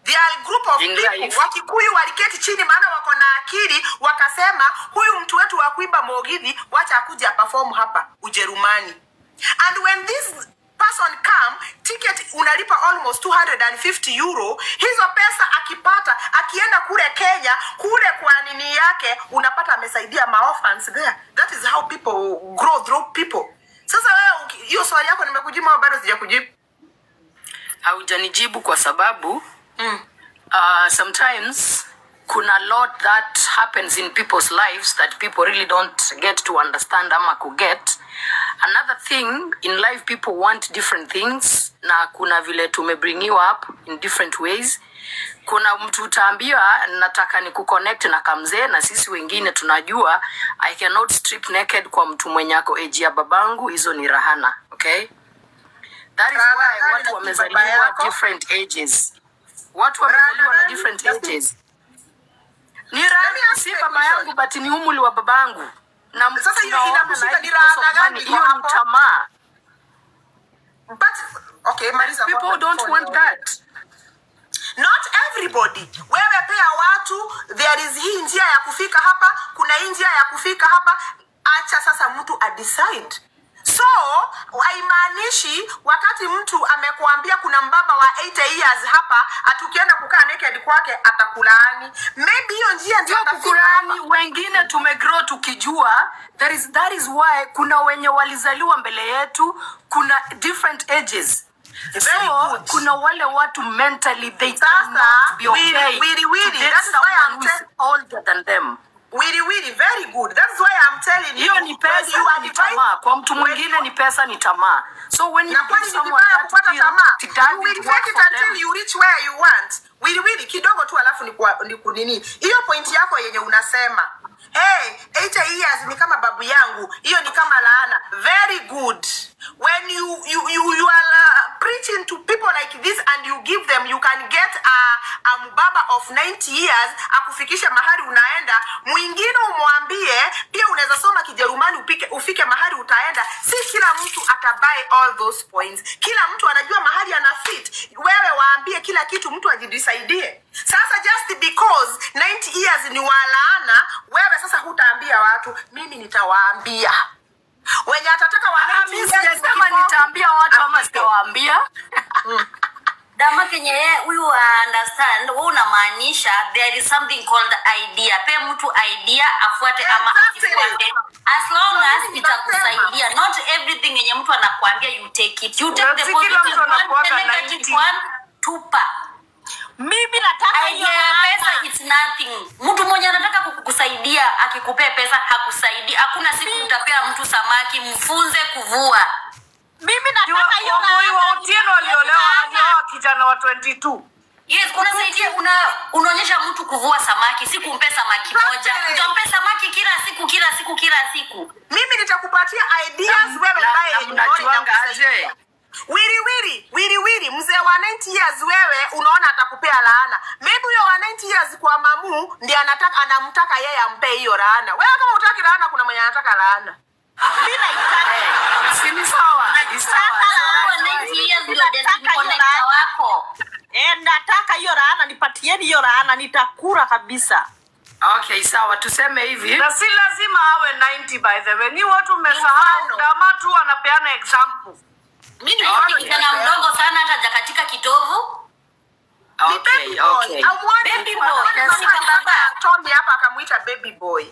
There are group of In people, life, Wakikuyu waliketi chini, maana wako na akili, wakasema huyu mtu wetu wa kuimba Mugithi, wacha akuja perform hapa Ujerumani. And when this person come, ticket unalipa almost €250. Hizo pesa akipata, akienda kule Kenya, kule kwa nini yake, unapata amesaidia maorphans there. That is how people grow through people. Sasa wewe hiyo swali yako nimekujibu au bado sijakujibu? Haujanijibu kwa sababu sometimes kuna lot that happens in people's lives that people really don't get to understand ama kuget. Another thing, in life people want different things, na kuna vile tumebringiwa up in different ways. Kuna mtu utaambiwa nataka ni kuconnect na kamzee, na sisi wengine tunajua I cannot strip naked kwa mtu mwenye ako age ya babangu. Hizo ni rahana, okay? That is Rahana why gani watu na si baba wamezaliwa yako? Different ages, watu wamezaliwa Rahana na gani? different ages. Ni Let me rahana, ask si you a baba question. yangu, but ni umri wa babangu na Sasa hiyo tunaoana na inakushika ni because of rahana money. gani iko Hiyo ni hapo? tamaa. But okay, maliza People kwanza don't before want niongee. that. Not everybody. Wewe pea watu their There is hii njia ya kufika hapa, kuna hii njia ya kufika hapa. Acha sasa mtu adecide. So haimaanishi wakati mtu amekuambia kuna mbaba wa 80 years hapa, atukienda kukaa naked kwake atakulaani. Maybe hiyo njia ndio Sio atafika kukulaani. Hapa. Wengine tumegrow tukijua that is why kuna wenye walizaliwa mbele yetu, kuna different ages. Very So good. kuna wale watu mentally they Sasa, cannot be Willy, okay Willy, to Willy, date that is why someone I'm who is older than them. Willy, Willy, very good. That's why I'm telling Hiyo you. ni When pesa, you ni advise, tamaa. Kwa mtu when mwingine you ni pesa, ni tamaa. So when you Na give kwani ni someone vibaya that kupata deal, tamaa? it You doesn't will work take it for until them. You reach where you want. Willy, Willy, kidogo tu alafu ni kunini. Hiyo point yako yenye unasema, "Hey, 80 years ni kama babu yangu." Hiyo ni kama laana. Very good. When you are preaching to people like this and you give them, you can get a mbaba of 90 years akufikishe mahali unaenda. Mwingine umwambie pia unaweza soma Kijerumani upike, ufike mahali utaenda. Si kila mtu atabuy all those points. Kila mtu anajua mahali ana fit. Wewe waambie kila kitu, mtu ajidisaidie. Sasa just because 90 years ni walaana, wewe sasa hutaambia watu, mimi nitawaambia. Wenye atataka wa Ah, 90 mi years sijasema kiboko, nitaambia watu ama afike. sitawaambia. Dama kenye yeye huyu understand, wewe unamaanisha there is something called idea. Pe mtu idea afuate ama asifuate. As long Ndio as mimi nikasema. itakusaidia. Not everything yenye mtu anakuambia you take it. You take Na the si kila positive mtu one, the anakuwaga negative 90. one, tupa. Mimi nataka hiyo Idea ya pesa, laana. it's nothing. Mtu mwenye anataka kukusaidia akikupea pesa hakusaidii. Hakuna siku utapea mtu samaki, mfunze kuvua. Mimi nataka hiyo Wambui wa laana. Otieno aliolewa, Laana. alioa kijana wa 22. Yes, unasaidia unaonyesha mtu kuvua samaki, si kumpe samaki moja. Utampe samaki kila siku, kila siku, kila siku. Mimi nitakupatia ideas, Na, wewe na, bae na yenye unaona mnajuanga itakusaidia. aje? Wili wili wili wili, mzee wa 90 years wewe unaona atakupea laana. Maybe huyo wa 90 years kwa mamu ndiye anataka, anamtaka yeye ampe hiyo laana. Wewe kama hutaki laana, kuna mwenye anataka laana. Mimi naitaka. Si ni sawa? Ni sawa. Nataka So laana. that's Huyo why 90 years ndio Nataka destiny hiyo connector laana. wako. Eh, nataka hiyo laana, nipatieni hiyo laana, nitakula kabisa. Okay, sawa, tuseme hivi. Na si lazima awe 90, by the way. Ni watu mmesahau. Mfano. Dama tu anapeana example. Mimi ni Ni mfano kijana nimepeana. mdogo sana hata hajakatika kitovu. Ni baby boy. Haumuoni? Baby boy. Haumuoni Ni kababa. Tommy hapa akamuita baby boy.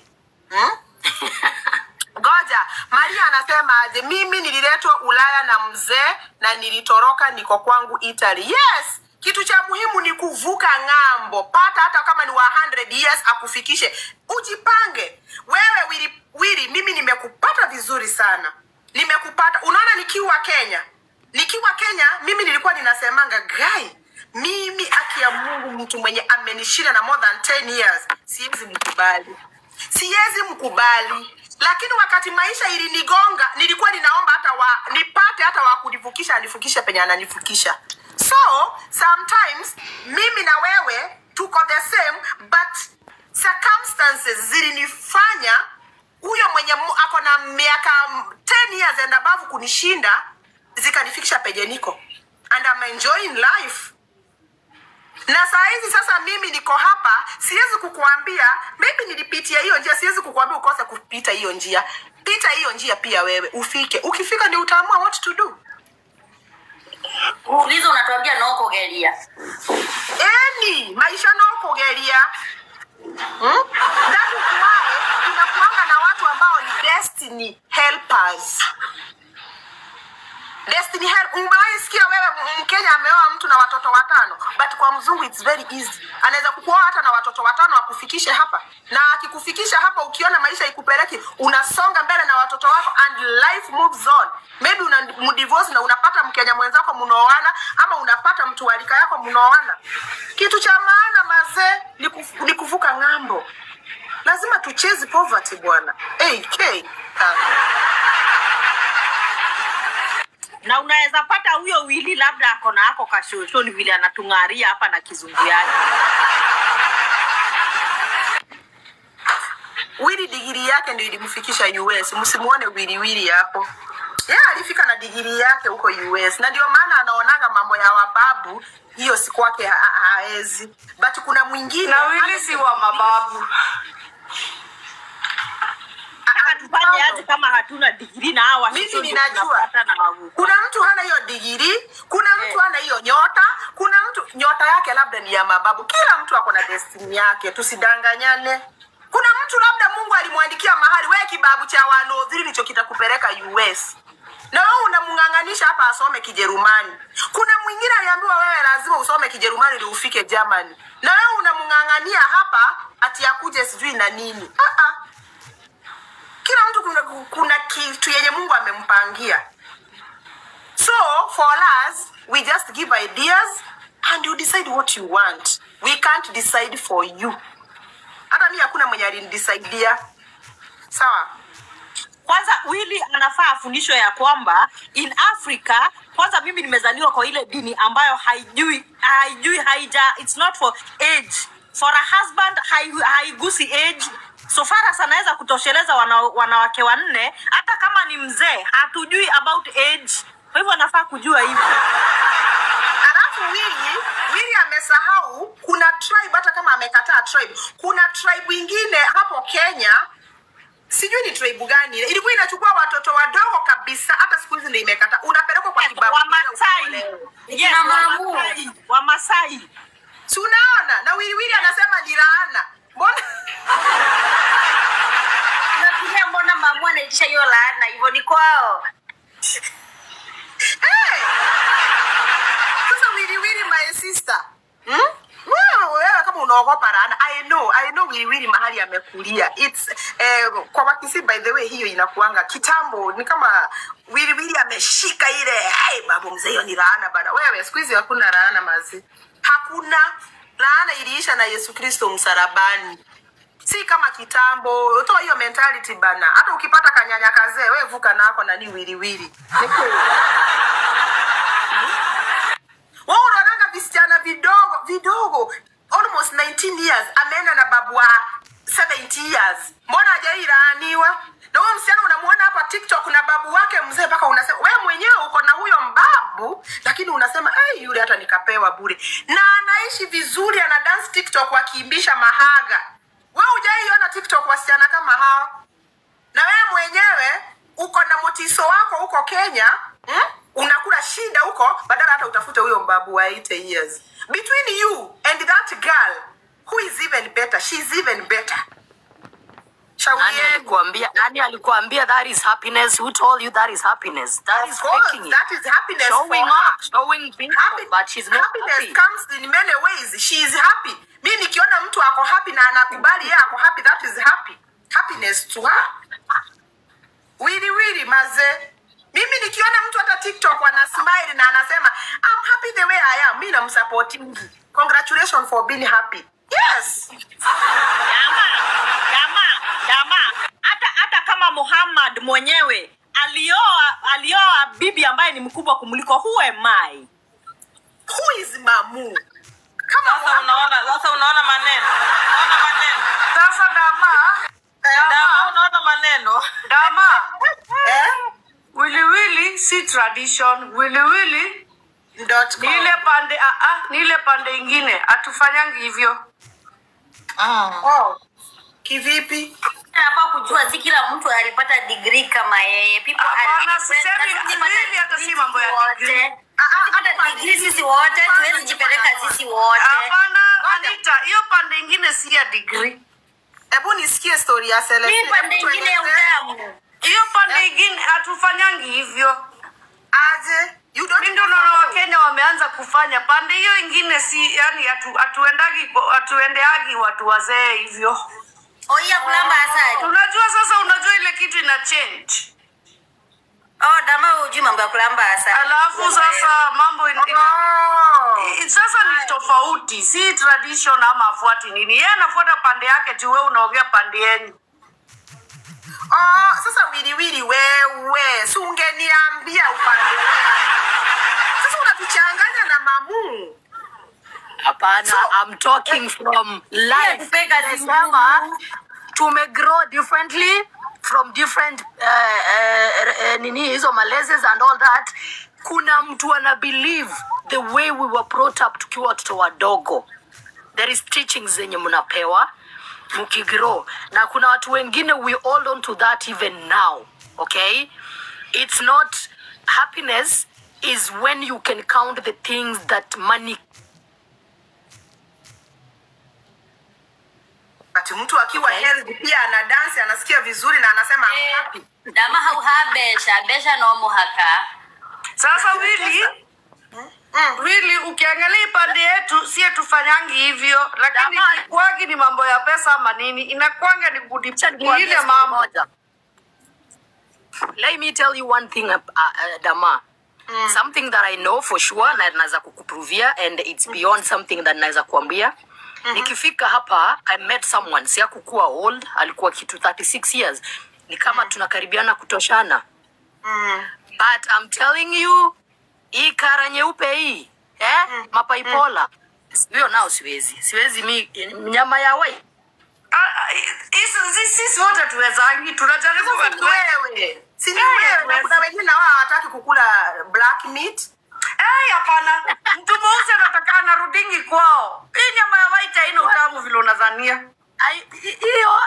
Ngoja, Maria anasema aje? "Mimi nililetwa Ulaya na mzee na nilitoroka, niko kwangu Italy." Yes, kitu cha muhimu ni kuvuka ng'ambo. Pata hata kama ni wa 100 years akufikishe. Ujipange. Wewe Wili, Wili, mimi nimekupata vizuri sana. Nimekupata. Unaona nikiwa Kenya. Nikiwa Kenya mimi nilikuwa ninasemanga, "Guy, mimi haki ya Mungu mtu mwenye amenishinda na more than 10 years siwezi mkubali. Siwezi mkubali." Lakini wakati maisha ilinigonga, nilikuwa ninaomba hata wa nipate hata wa kunivukisha, anivukishe penye ananivukisha. So sometimes mimi na wewe tuko the same, but circumstances zilinifanya huyo mwenye ako na miaka 10 years and above kunishinda zikanifikisha penye niko, and I'm enjoying life. Na saa hizi sasa mimi niko hapa, siwezi kukuambia maybe nilipitia hiyo njia, siwezi kukuambia ukose kupita hiyo njia. Pita hiyo njia pia wewe ufike. Ukifika ndio utaamua what to do. Ulizo unatuambia no kugeria. Eni maisha no kugeria, That is why tunakuanga na watu ambao ni destiny helpers. Destiny help. Umewahi sikia wewe Mkenya ameoa mtu na watoto watano? But kwa mzungu it's very easy. Anaweza kukuoa hata na watoto watano akufikishe hapa, na akikufikisha hapa, ukiona maisha ikupeleki, unasonga mbele na watoto wako and life moves on. Maybe una mdivorce na unapata Mkenya mwenzako mnaoana, ama unapata mtu wa rika yako mnaoana. Kitu cha maana mazee ni kuvuka ng'ambo. Lazima tuchase poverty, bwana. Hey, K. Ah. Na unaweza pata huyo Wili labda ako na ako kashoshoni vile anatung'aria hapa na kizungu yake. Wili digiri yake ndio ilimfikisha US. Msimuone Wili Wili hapo. Yeye alifika na digiri yake huko US, na ndio maana anaonaga mambo ya wababu. mababu, hiyo si kwake, haezi. But kuna mwingine Na Wili si wa mababu. Nataka tufanye aje kama hatuna digrii na hawa Mimi watoto ndio ninajua. tunafuata na wagu. Kuna mtu hana hiyo digiri, kuna mtu hana hiyo nyota, kuna mtu nyota yake labda ni ya mababu. Kila mtu ako na destiny yake, tusidanganyane. Kuna mtu labda Mungu alimwandikia mahali, wewe kibabu cha 103 ndicho kitakupeleka US, na wewe unamng'ang'anisha hapa asome Kijerumani. Kuna mwingine aliambiwa wewe lazima usome Kijerumani ili ufike Germany, na wewe unamng'ang'ania hapa ati akuje sijui na nini. Ah ah. Kila mtu kuna kitu yenye Mungu amempangia. So for us, we just give ideas and you decide what you want. We can't decide for you. Hata mi hakuna mwenye alinidecidia. Sawa? Kwanza Willy anafaa afundishwe ya kwamba in Africa, kwanza mimi nimezaliwa kwa ile dini ambayo haijui haija, it's not for age. For a husband haigusi age. So far as anaweza kutosheleza wanawake wanne, hata kama ni mzee, hatujui about age. Kwa hivyo anafaa kujua hivyo. Alafu Willy amesahau kuna tribe, hata kama amekataa tribe, kuna tribe ingine hapo Kenya, sijui ni tribe gani ile, ilikuwa inachukua watoto wadogo kabisa, hata siku hizi ndio imekata, unapelekwa kwa kibabu. Wamasai. Yes, Kina Mamu. Wamasai. Wamasai. Si unaona? Na Willy Willy anasema ni laana. Mbona Unafikiria mbona Mamu anaitisha hiyo laana hivyo? Ni kwao. Hey! Sasa Willy Willy, my sister. Hmm? Wewe wewe kama unaogopa laana, I know Willy Willy mahali amekulia. It's kwa Wakisii, by the way, hiyo inakuanga kitambo, ni kama Willy Willy ameshika ile, hey, babu mzee, hiyo ni laana bana. Wewe, siku hizi hakuna laana mazi. Hakuna laana, iliisha na Yesu Kristo msalabani. Si kama kitambo, toa hiyo mentality bana. Hata ukipata kanyanya kazee, wewe vuka nako nani Willy Willy. Ni kweli. Wewe unaonanga visichana vidogo vidogo almost 19 years ameenda na babu wa 70 years, mbona hajailaaniwa? Na huyo msichana unamuona hapa TikTok na babu wake mzee, mpaka unasema wewe mwenyewe uko na huyo mbabu, lakini unasema, "Hey, yule hata nikapewa bure," na anaishi vizuri, ana dance TikTok wakiimbisha mahaga. Wewe hujaiona TikTok wasichana kama hao? Na wewe mwenyewe uko na motiso wako huko Kenya, Unakula shida huko badala hata utafute huyo mbabu wa 80 years. Between you and that girl, who is even better? She is even better. Shauri Nani yenu. alikuambia? Nani alikuambia that is happiness? Who told you that is happiness? That Of is course, faking it. that is happiness Showing for her. up, showing people, but she's not Happiness happy. Comes in many ways. She is happy. Mi nikiona mtu ako happy na anakubali yeye ako happy, that is happy. Happiness to her. Wili wili maze. Mimi nikiona mtu hata TikTok ana smile na anasema, "I'm happy the way I am," mi namsupportingi. Congratulations for being happy. Yes. Dama, dama, dama. Hata kama Muhammad mwenyewe alioa bibi ambaye ni mkubwa kumliko, who am I? Who is Mamu? Kama Sasa unaona, sasa unaona maneno. Unaona maneno. Sasa dama, Dama, dama, unaona maneno. Dama, Eh? Wili wili si tradition. Wili wili Dot ni com. ile pande ni ile pande ingine hatufanyangi hivyo. Oh. Kivipi? Anafaa kujua si kila mtu alipata degree kama yeye. People are Hapana, different. sisemi Hatujapata mimi hata si degree mambo ya sisi degree. wote. Ah, ah, Hatujapata hapa degree sisi wote, tuwezi jipeleka sisi wote. Hapana, Anita, hiyo pande ingine si ya degree. Hebu nisikie story ya Celestine. Hii pande Hebu ingine ya tuelezee. utamu. Hiyo pande ingine hatufanyangi hivyo. Aje? You don't Mi ndio naona Wakenya wameanza kufanya pande hiyo ingine, si yani hatuendeagi watu wazee hivyo. Oh, hii ya kulamba asali. Unajua sasa, unajua ile kitu ina change. Oh, dama hujui mambo ya kulamba asali. Alafu sasa mambo Oh. Sasa ni tofauti, si tradition ama afuati nini. Yeye anafuata pande yake juu wewe unaongea pande yenu. Oh, sasa Wili Wili wewe, si ungeniambia upande wangu. Sasa unatuchanganya na Mamu. Hapana, So- I'm talking from life. Tupe kazi Nimesema ngumu. tumegrow differently from different nini hizo malezes and all that. Kuna mtu ana believe the way we were brought up tukiwa watoto wadogo, there is teachings zenye mnapewa mkigrow, na kuna watu wengine we hold on to that even now. Okay, it's not happiness is when you can count the things that money Ati mtu akiwa Okay. healthy pia ana dance, anasikia vizuri na anasema I'm Eh, happy. Dama hauhabesha besha no muhaka. Sasa Willy, Willy, ukiangalia pande yetu sie tufanyangi hivyo, lakini Jamani. ikuangi ni mambo ya pesa ama nini, inakuanga ni Acha ni nikuambie ile story mambo. moja. Let me tell you one thing, Dama. Something that I know for sure na naweza kukuprovia, and it's beyond something that naweza kuambia. Nikifika hapa I met someone, si hakukuwa old, alikuwa kitu 36 years. Ni kama tunakaribiana kutoshana. But I'm telling you, hii kara nyeupe hii, eh, mapaipola. Hiyo nao siwezi. Siwezi mi nyama ya wai. Ah, ah, sisi wote tuwezangi, tunajaribu Sasa si ni wewe. Si ni Eh, wewe na kuna wengine na wao hawataki kukula black meat. Eh, hapana. Mtu mweusi anataka anarudingi kwao. Hii nyama ya white haina utamu vile unadhania. Ai,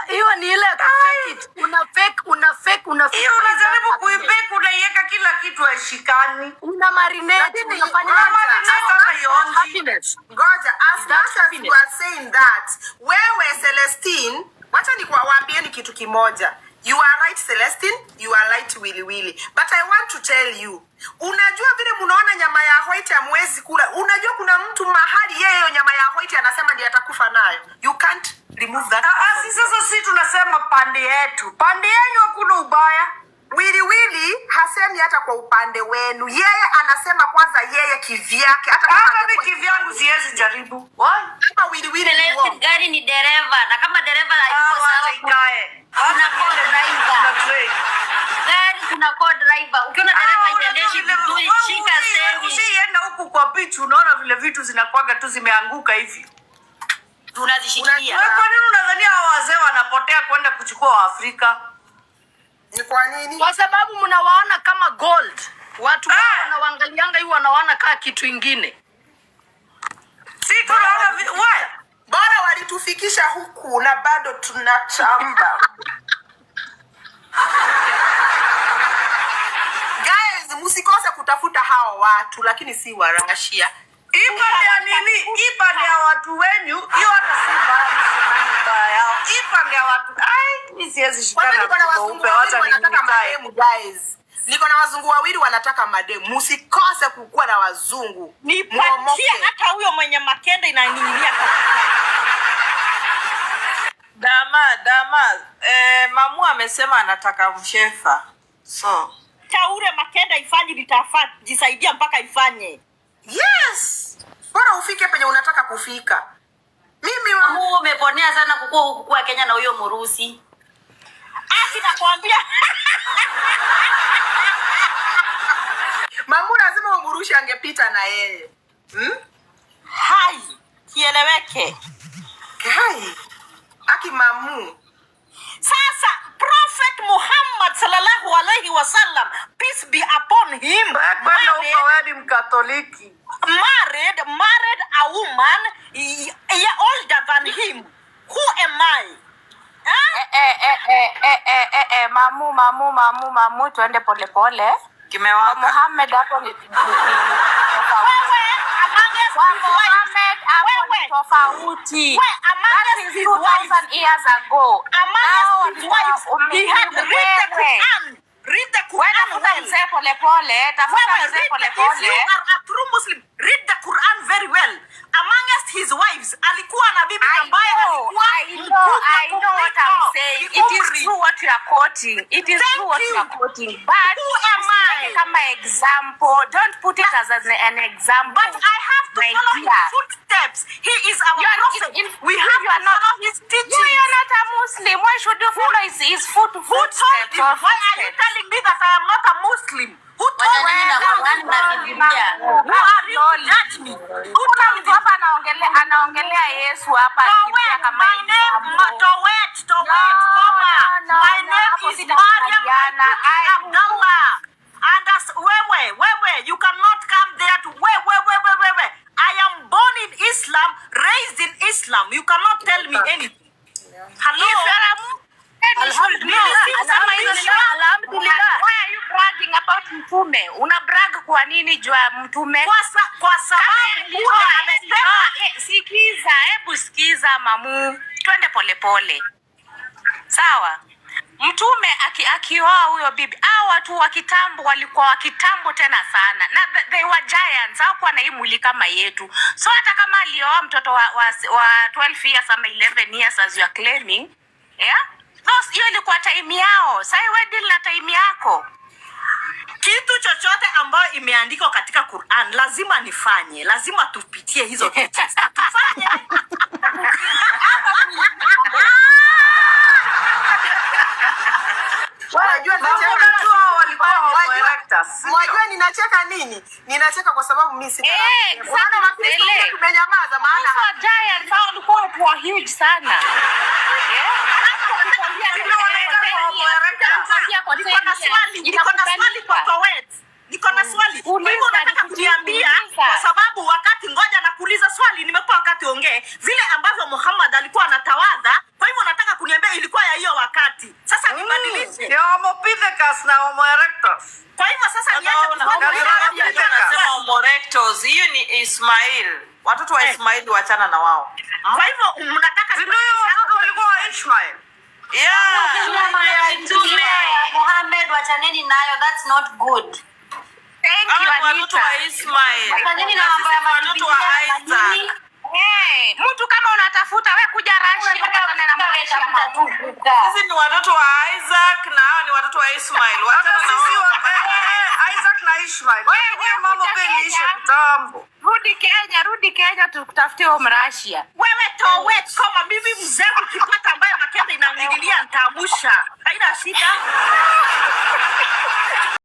hiyo ni ile ya kufake it. Una fake, una fake, una fake. Hiyo Why is that unajaribu happiness? kuibake, unaiweka kila kitu haishikani. Una marinate, Lakini unafanya Una marinate hata ionji. happiness. Ngoja, as That's much as you happiness. are saying that, wewe Celestine, wacha nikuwaambieni kitu kimoja. You are right Celestine, you are right Willy Willy. But I want to tell you, unajua vile mnaona nyama ya white hamwezi kula. Unajua kuna mtu mahali yeye hiyo nyama ya white anasema ndiye atakufa nayo. You can't remove that Ah, ah, person. si sasa si tunasema pande yetu. Pande yenu hakuna ubaya. Willy Willy hasemi hata kwa upande wenu. Yeye anasema kwanza yeye kivyake, hata kama Hata mi angekuwa kivyangu siwezi jaribu. Why? kama Willy Willy ni Celeste, uongo. gari ni dereva na kama dereva Ah, hayuko wacha sawa, ikae. kuna Wacha co-driver. kuna train. Gari kuna co-driver. Ukiona dereva Ah, unajua haiendeshi vile- vizuri, wewe shika steering. Usiienda huku kwa beach unaona vile vitu zinakuwaga tu zimeanguka hivi. Tunazishikilia. Wewe kwa nini unadhania hawa wazee wanapotea kwenda kuchukua Waafrika? Ni kwa nini? Kwa sababu mnawaona kama gold. Watu wao Eh. wanawaangalianga hivi wanaona kaa kitu ingine. Si tunaona we Bora walitufikisha huku na bado tunachamba. Guys, msikose kutafuta hawa watu lakini si wa Russia. Hii pande ya nini? Hii pande ya watu wenyu, hiyo hata si mbaya, mimi sioni mbaya yao. Hii pande ya watu, ai, mimi siwezi Kwanza shikana niko na na mtu wazungu mweupe, wawili wacha wanataka nikae. mademu guys. Niko na wazungu wawili wanataka mademu. Msikose kukuwa na wazungu. Nipatie Muomoke. hata huyo mwenye makende inaning'inia katika. Dama, dama, mamu amesema anataka mshefa. So, Taure makenda ifanye litafaa jisaidia mpaka ifanye. Yes. Bora ufike penye unataka kufika. Mimi wa... Mungu umeponea sana kukua huku kwa Kenya na huyo Murusi. Asi nakwambia Mamu lazima umrushe angepita na yeye. Hai kieleweke. Kai. Aki mamu. Sasa Prophet Muhammad sallallahu alaihi wasallam, peace be upon him, Wewe kwenda married, huko wewe ni Mkatoliki. married a woman older than him. Who am I? Huh? Eh, eh, eh, eh, eh, eh, eh, mamu mamu mamu mamu, tuende polepole. Kwa kimewaka. Muhammad hapo ni tofauti. Wewe amongst Kwa his wives. Muhammad hapo ni Wewe tofauti. we That amongst is his wives. 2000 years ago. Now Amongst his wives, he had read the wewe. Quran. Read the Wewe Quran tafuta well. mzee polepole, tafuta Wewe, mzee read the, if you polepole. are a true Muslim, read the Quran very well. Amongst his wives, alikuwa na bibi I ambaye know, alikuwa I know, mkubwa I know what I'm kumliko saying. It is kiumri. true what you are quoting. It is true Thank what you you. are quoting. But Who am usiweke I? kama example. Don't put it as an example. But I have to My follow his dear. footsteps. He is our You are, prophet. We have you are to not, follow his you teachings. are not a Muslim. Why should you follow his Who told footsteps you? or Why are you footsteps? telling me that I am not a Muslim? Who told Wacha you? nini na Quran na Biblia. Who are you to judge me? Who Kuna told mtu you? hapa anaongelea Yesu hapa akimpea Towet, kama my name, example. Towet, Towet, No, Toma. no, no, My no, name hapo is Mariam sitakubaliana. Maituki I Abdallah. Wewe, wewe, you cannot come there to wewe, wewe, wewe. I am born in Islam, raised in Islam. You cannot tell me anything. Hello. If you are a Muslim, you should know. Alhamdulillah. Sema hizo. Alhamdulillah. Why are you bragging about mtume? Una brag kwa nini juu ya mtume? Kwa sababu Kama ule amesema sikiza, hebu sikiza mamu, twende polepole, sawa? Mtume akioa huyo bibi, hao watu wa kitambo walikuwa wa kitambo tena sana, na they were giants, hawakuwa na hii mwili kama yetu. So hata kama alioa mtoto wa 12 years ama 11 years as you are claiming, yeah? Those, hiyo ilikuwa time yao. Sasa wewe deal na time yako. Kitu chochote ambayo imeandikwa katika Quran lazima nifanye, lazima tupitie hizo vitu tufanye. Wajua ninacheka, Unajua hao walikuwa homo erectus, si ndio? Wajua ninacheka nini? Ninacheka kwa sababu mimi sina Eh, rafiki. Unaona Wakristo exactly. pia tumenyamaza maana Those were giants, hao walikuwa watu wa huge sana. Yeah? Ndio wanaita homo erectus. Nakwambia kwa Niko na 10 years, swali, niko na swali kwa inakubalika. Towet. Niko na swali. Kwa hivyo Uliza, unataka nikujibu, kuniambia uliza. kwa sababu wakati, ngoja na kuuliza swali, nimekuwa wakati ongee vile ambavyo Muhammad alikuwa anatawadha, kwa hivyo unataka kuniambia ilikuwa ya hiyo wakati. Sasa nibadilishe. Ni homo pithecus na homo erectus. Kwa hivyo sasa niache Unaona, kuswali. Australopithecus. Wanasema homo erectus. Hiyo ni Ismail. Watoto wa Eh. Ismail wachana na wao. Kwa hivyo mnataka Si ndio hiyo watoto walikuwa wa Ishmael? Yeah. Mtume Muhammad, wachaneni nayo, that's not good. Thank you, Hawa ni watoto Anita. wa Ismail. Wachaneni na Na mambo sisi ya ni watoto wa mabibilia na Isaac. nini. Hey, mtu kama unatafuta we kuja Russia upatane na Mreshi Tafuta tu kuka. Sisi ni watoto wa Isaac na hawa ni watoto wa Ismail. Hata Wachana na sisi wao. Isaac na Ishmael. Wewe, Lakini hiyo mambo kuja pia iliisha Kenya. kitambo. Rudi Kenya, rudi Kenya tukutafutie huyo Mrasia. Wewe Towet, koma mimi mzee ukipata ambaye makende inamlilia nitaamusha. Haina shida.